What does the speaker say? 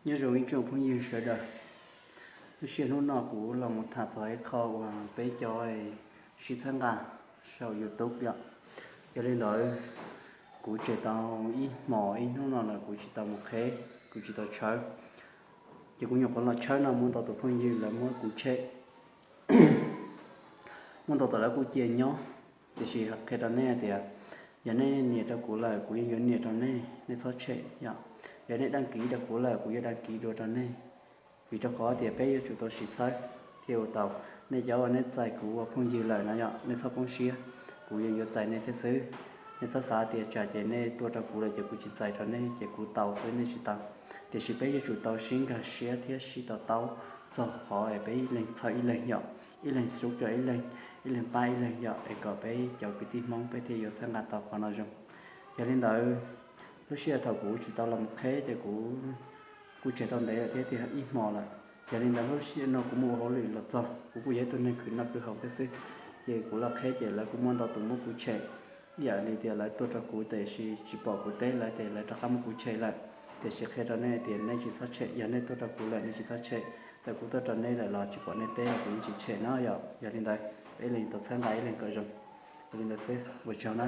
Nyob zoo ib tsoom phooj ywg sawv daws, lub sij hawm hnub no kuv los mus tham txog ib qho uas peb cov sib txhawb nqa saum YouTube yom. Yog li ntawd, kuv tseg tau ib hmos ib hnub no lawm kuv tsis tau mus qheb, kuv tsis tau tshawb. Ces kuv nyuam qhuav los tshawb no muaj ntau tus phooj ywg lawv muab kuv tshem, muaj ntau tus lawv kuj cia nyob. Tiam sis qhia rau nej tias, yog nej nias rau kuv lawm kuv yeej yuav nias rau nej, nej txhob tshem yom. Yog nej dag kis rau kuv lawm kuv yuav dag kis dua rau nej. Vim rau qhov tias peb yuav tsum tau sib txhawb thiaj ua tau. Nej cov uas nej txais kuv ua phooj ywg lawm no yom, nej txhob poob siab, kuv yeej yuav txais nej thiab xwb. Nej txhob xav tias tsam ces nej tuaj rau kuv lawm ces kuv tsis txais rau nej ces kuv tau xwb, nej tsis tau. Tiam sis peb yuav tsum tau sib nkag siab thiab sib to taub txog qhov es peb ib leeg txhawb ib leeg yom, ib leeg sub rau ib leeg, ib leeg pab ib leeg yom, es kom peb cov kwv tij Hmoob peb thiaj yuav txhawb nqa tau qhov no zoo. Yog li ntawd, lub sij hawm thaum kuv tsis tau los mus qheb ces kuv kuj tseg tau ntev lawm thiab tiag, ib hmos lawm. Yog li ntawd lub sij hawm no kuv mus ua hauj lwm los txog, kuv kuj yog ib tug neeg khwv noj khwv haus thiab xwb, ces kuv los qheb ces lawv kuj muaj ntau tus muab kuv tshem. Ib yam li tias lawv tuaj rau kuv tiam sis tsis pom kuv teb lawv ces lawv rov qab muab kuv tshem lawm. Tiam sis qhia rau nej tias nej tsis txhob tshem, yog nej tuaj rau kuv lawm nej tsis txhob tshem. Txawm kuv tuaj rau nej lawm los tsis pom nej teb los kuv yeej tsis tshem no yom. Yog li ntawd, peb ib leeg tau txhawb nqa ib leeg kom zoo. Yog li ntawd xwb, ua tsaug na.